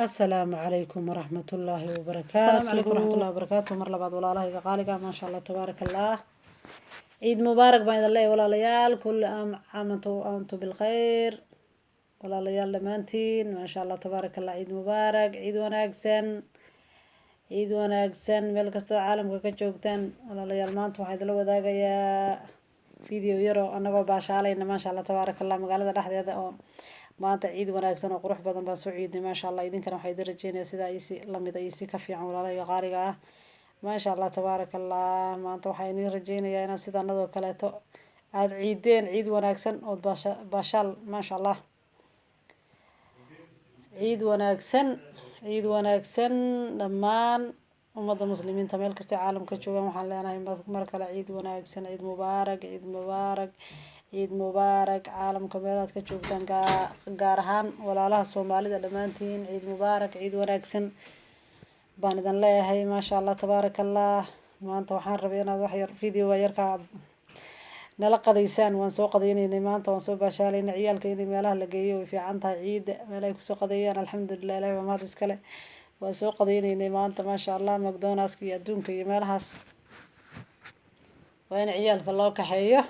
Asalaamu calaykum waraxmatullaahi wabarakaatu. Asalaamu calaykum waraxmatullahi wabarakaatu. Mar labaad, walaalahayga qaaliga, maasha Allah, tabaaraka Allah, ciid mubaarak baan idin leeyahay, walaalayaal. Kulli caam antum bilkhayr, walaalayaal dhammaantiin. Maasha Allah, tabaaraka Allah, ciid mubaarak, ciid wanaagsan, ciid wanaagsan meel kastoo caalamka ka joogtaan, walaalayaal. Maanta waxaan idinla wadaagayaa video yaro anagoo baashaalayna, maasha Allah, tabaaraka Allah, magaalada dhexdeeda oo maanta ciid wanaagsan oo qurux badan baan soo ciidnay, maasha Allah. Idinkana waxaa idin rajeynaya sidaa isi lamida iyo si ka fiican, walaalahayga qaaliga ah. Maasha Allah, tabaaraka Allah, maanta waxaa idin rajeynayaa inaad sidaanadoo kaleeto aada ciideen, ciid wanaagsan ood baasha baashaal. Maasha Allah, ciid wanaagsan, ciid wanaagsan dhammaan ummadda Muslimiinta meel kastoo caalamka joogaan. Waxaan leenahay mar kale ciid wanaagsan, ciid mubaarak, ciid mubaarak, ciid mubaarak. Caalamka meelaad ka joogtaan, gaar ahaan walaalaha Soomaalida, dhammaantiin ciid mubaarak, ciid wanaagsan baan idin leeyahay. Maasha Allah, tabaaraka Allah. Maanta waxaan rabay inaad wax yar videoga yarkaa nala qadaysaan. Waan soo qadaynaynay maanta, waan soo baashaalaynay. Ciyaalka inay meelaha la geeyo way fiican tahay, ciidda meel ay kusoo qadeeyaan. Alxamdulilah, Ilahi baa mahad iskale. Waan soo qadaynaynay maanta, maasha Allah, McDonald's-ka iyo adduunka iyo meelahaas waa in ciyaalka loo kaxeeyo.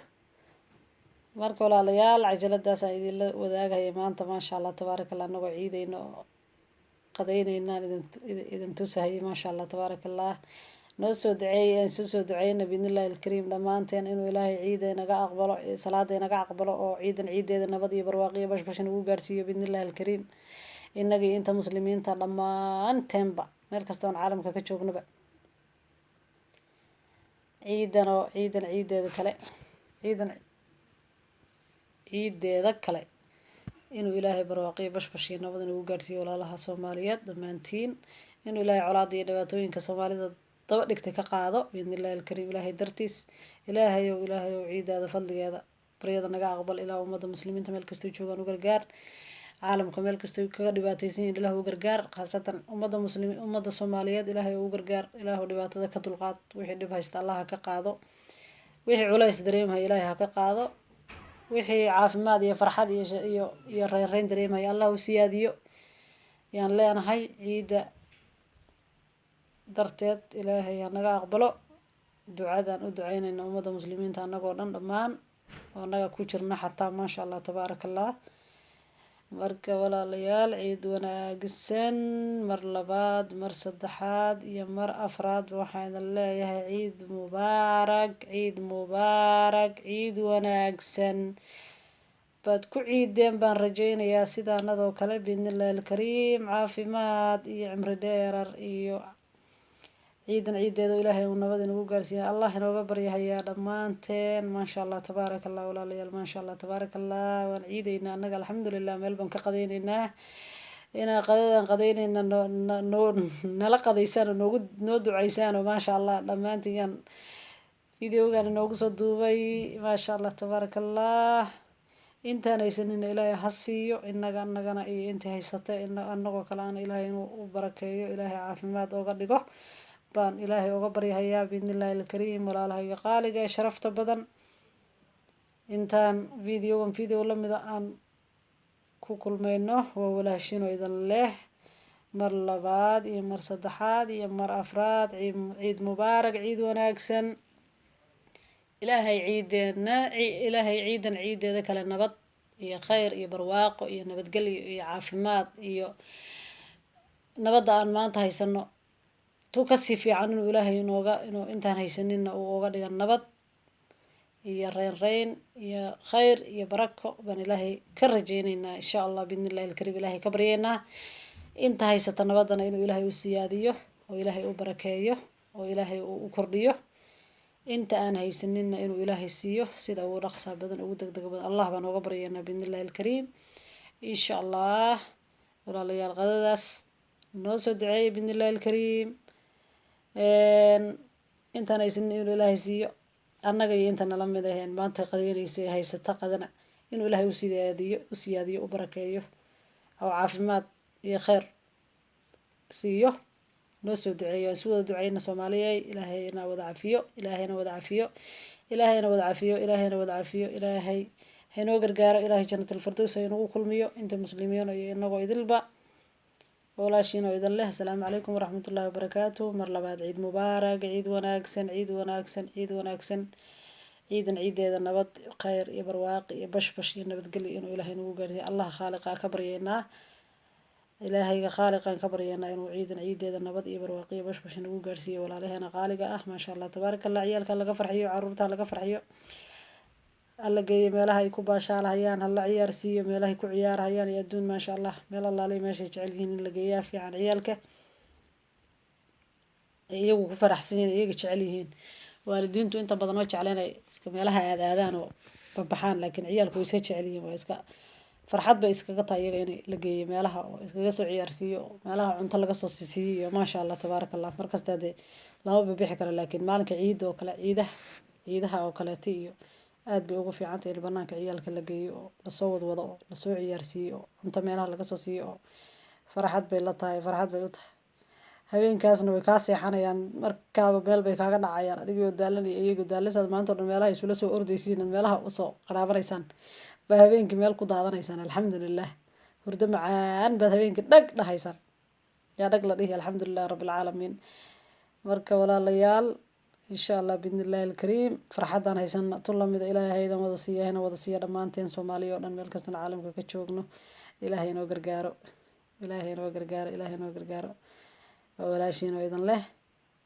Marka walaalayaal, cajaladaasaan idinla wadaagaya maanta. Maasha Allah, tabaaraka Allah, anagoo ciidayno oo qadaynaynaan idin tusahayay. Maasha Allah, tabaaraka Allah. Noo soo duceeyay, aan soo soo duceyna biidni Illahi alkariim dhammaanteen inuu Ilaahay ciida inaga aqbalo, salaada inaga aqbalo, oo ciidan ciideeda nabad iyo barwaaqo iyo bashbash inagu gaarsiiyo biidni Illahi alkariim, innaga iyo inta Muslimiinta dhammaanteenba meel kasta oon caalamka ka joognaba. Ciidan oo ciidan ciideeda kale, ciidan ciideeda kale inuu Ilaahay barwaaqiyo, bashbash iyo nabad inagu gaarsiiyo. Walaalaha Soomaaliyeed dhammaantiin inuu Ilaahay colaada iyo dhibaatooyinka Soomaalida daba dhigtay ka qaado biidni Illahi alkariim. Ilaahay dartiis, Ilaahayow, Ilaahayow, ciidaada fadligeeda baryada naga aqbal. Ilaa ummadda Muslimiinta meel kastay joogaan u gargaar, caalamka meel kastay kaga dhibaataysan yihin Ilah u gargaar, khaasatan ummadda Muslimi, ummadda Soomaaliyeed Ilaahay u gargaar. Ilaahu dhibaatada ka dulqaad. Wixii dhib haysta Allah ha ka qaado, wixii culays dareemaya Ilaahay ha ka qaado, wixii caafimaad iyo farxad iyo reynreyn dareemaya Allah u siyaadiyo yaan leenahay. Ciidda darteed Ilaahay ha naga aqbalo ducadan u duceynayna ummadda Muslimiinta annagoo dhan dhammaan oo annaga ku jirna xataa. Maasha Allah, tabaaraka Allah. Marka walaalayaal, ciid wanaagsan mar labaad, mar saddexaad iyo mar afraad. Waxaan idin leeyahay ciid mubaarak, ciid mubaarak, ciid wanaagsan baad ku ciideen baan rajeynayaa sidaanadoo kale biidni Illahi alkariim. Caafimaad iyo cimri dheerar iyo ciidan ciideeda Ilaahay uu nabad inagu gaarsiiya Allah inooga baryahayaa dhammaanteen. Maasha Allah, tabaaraka Allah. Walaalayaal, maasha Allah, tabaaraka Allah, waan ciideynaa annaga, alxamdulilah. Meel baan ka qadayneynaa. Inaa qadadan qadayneyna noo noo nala qadaysaan oo noogu noo duceysaan oo maasha Allah dhammaantiin yaan videogan inoogu soo duubay. Maasha Allah, tabaaraka Allah. Intaan haysanina Ilaahay ha siiyo inaga, annagana iyo intii haysata annagoo kale ana Ilaahay inuu u barakeeyo, Ilaahay caafimaad ooga dhigo baan Ilaahay uga baryahayaa biidni Illahi alkariim. Walaalahayga qaaliga ee sharafta badan, intaan videogan video lamida aan ku kulmayno, waa walaashin oo idin leh mar labaad iyo mar saddexaad iyo mar afraad, ciid mubaarak, ciid wanaagsan. Ilaahay ciideena, Ilaahay ciidan ciideeda kale nabad iyo khayr iyo barwaaqo iyo nabadgelyo iyo caafimaad iyo nabadda aan maanta haysano tu kasii fiican inuu Ilaahay inooga inuu intaan haysaninna uu uga dhiga nabad iyo reyn reyn iyo khayr iyo barako baan Ilaahay ka rajeyneynaa, insha Allah, biidni Illahi alkariim. Ilaahay ka baryeynaa inta haysata nabaddana inuu Ilaahay u siyaadiyo oo Ilaahay u barakeeyo oo Ilaahay uu u kordhiyo, inta aan haysaninna inuu Ilaahay siiyo sida ugu dhaqsaa badan, ugu degdega badan. Allah baan ooga baryeynaa biidni Illahi alkariim, insha Allah. Walaalayaal, qadadaas noo soo duceeyay biidni Illahi alkariim. Intaan haysanin inuu Ilaahay siiyo annaga iyo inta nala mid aheen maanta qadaynaysay haysata qadana inuu Ilaahay usiyaadiyo, u siyaadiyo, u barakeeyo oo caafimaad iyo khayr siiyo. Noo soo duceeyo, aan si wada duceyna, Soomaaliyey. Ilaahayna wada cafiyo, Ilaahayna wada cafiyo, Ilaahayna wada cafiyo, Ilaahayna wada cafiyo. Ilaahay haynoo gargaaro, Ilaahay Janat Alfardows haynagu kulmiyo inta Muslimiin iyo inagoo idilba. Walaashiin oo idin leh, asalaamu calaykum waraxmatullaahi wabarakaatuh. Mar labaad ciid mubaarak, ciid wanaagsan, ciid wanaagsan, ciid wanaagsan. Ciidan ciideeda nabad, khayr iyo barwaaqi iyo bashbash iyo nabadgelyo inuu Ilaahay nagu gaarsiiyo Allaha khaaliqa ka baryeynaa. Ilaahayga khaaliqaan ka baryeynaa inuu ciidan ciideeda nabad iyo barwaaqi iyo bashbash nagu gaarsiiyo, walaalaheena qaaliga ah. Maasha Allah, tabaaraka Allah. Ciyaalka laga farxiyo, caruurta laga farxiyo, alla geeyo meelaha ay ku baashaalahayaan, hala ciyaarsiiyo meelahay ku ciyaarahayaan iyo adduun. Maasha Allah, meel allaale meeshay jecel yihiin in la geeyaa fiican ciyaalka, iyagu ku faraxsan yihiin, iyaga jecel yihiin. Waalidiintu inta badan ma jecla inay iska meelaha aad aadaan oo babaxaan, laakiin ciyaalku way iska jecel yihiin. Waa iska farxad bay iskaga tahay iyaga in la geeyo meelaha oo iskaga soo ciyaarsiiyo, meelaha cunto laga soo siisiiyo iyo maasha Allah, tabaaraka Allah. Markasta dee lama bixi karo, laakiin maalinka ciidda oo kale, ciidaha, ciidaha oo kaleeta iyo aad bay ugu fiican tahay in banaanka ciyaalka la geeyo oo lasoo wadwado oo lasoo ciyaarsiiyo oo cunto meelaha laga soo siiyo, oo farxad bay la tahay, farxad bay u tahay. Habeenkaasna way kaa seexanayaan, markaaba meel bay kaaga dhacayaan, adigoo daalan iyo iyagoo daalan. Maanta o dhan meelaha isula soo ordaysiin, meelaha usoo qaraabanaysaan, baa habeenkii meel ku daadanaysaan. Alxamdulilah, hurdo macaan baad habeenkii dhag dhahaysaan, yaa dhag la dhihi. Alxamdulilah rabbilcaalamiin. Marka walaalayaal, insha Allah, biidni Illaahi alkariim, farxaddaan haysana tu lamida Ilaahay haydan wada siiya, hayna wada siiya dhammaanteen Soomaaliya oo dhan, meel kastana caalamka ka joogno. Ilaahay inoo gargaaro, Ilaahay inoo gargaaro, Ilaahay inoo gargaaro. Waa walaashiin oo idin leh,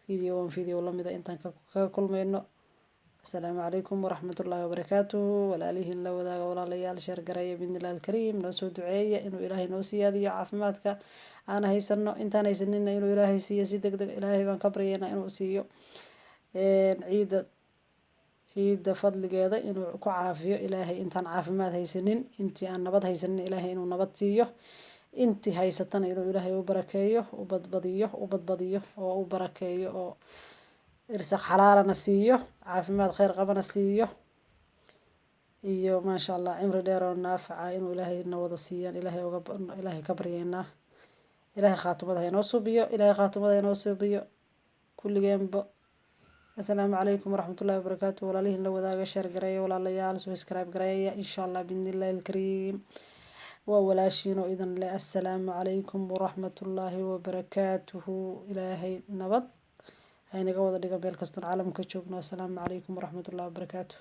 video on video lamida intaan kaga kulmayno, asalaamu calaykum waraxmatullaahi wabarakaatuhu. Walaalihiin la wadaaga, walaalayaal, share gareeya. Biidni Illahi alkariim, noo soo duceeya inuu Ilaahay noo siyaadiyo caafimaadka aan haysano, intaan haysanina inuu Ilaahay siiyo si deg deg. Ilaahay baan ka baryaynaa inuu siiyo ciidda, ciidda fadligeeda inuu ku caafiyo Ilaahay intaan caafimaad haysanin, intii aan nabad haysanin Ilaahay inuu nabad siiyo, intii haysatana inuu Ilaahay u barakeeyo, u badbadiyo, u badbadiyo oo u barakeeyo, oo irsaq xalaalana siiyo, caafimaad kheyr qabana siiyo, iyo maasha Allah cimri dheer oo naafaca inuu Ilaahay na wada siiyaan Ilaahay uga Ilaahay ka baryaynaa. Ilaahay khaatumada ha inoo suubiyo, Ilaahay khaatumada ha inoo suubiyo kulligeenba. Asalaamu calaykum waraxmatullahi wabarakaatu. Walaalihiin la wadaaga, share gareeya, walaalayaal, subscribe gareeya, insha Allah, biidni Illahi alkariim. Waa walaashiin oo idin leh, assalaamu calaykum waraxmatullaahi wabarakaatuhu. Ilaahay nabad haynaga wada dhiga meel kastoon caalamka joogno. Assalaamu calaykum waraxmatullahi wabarakaatuh.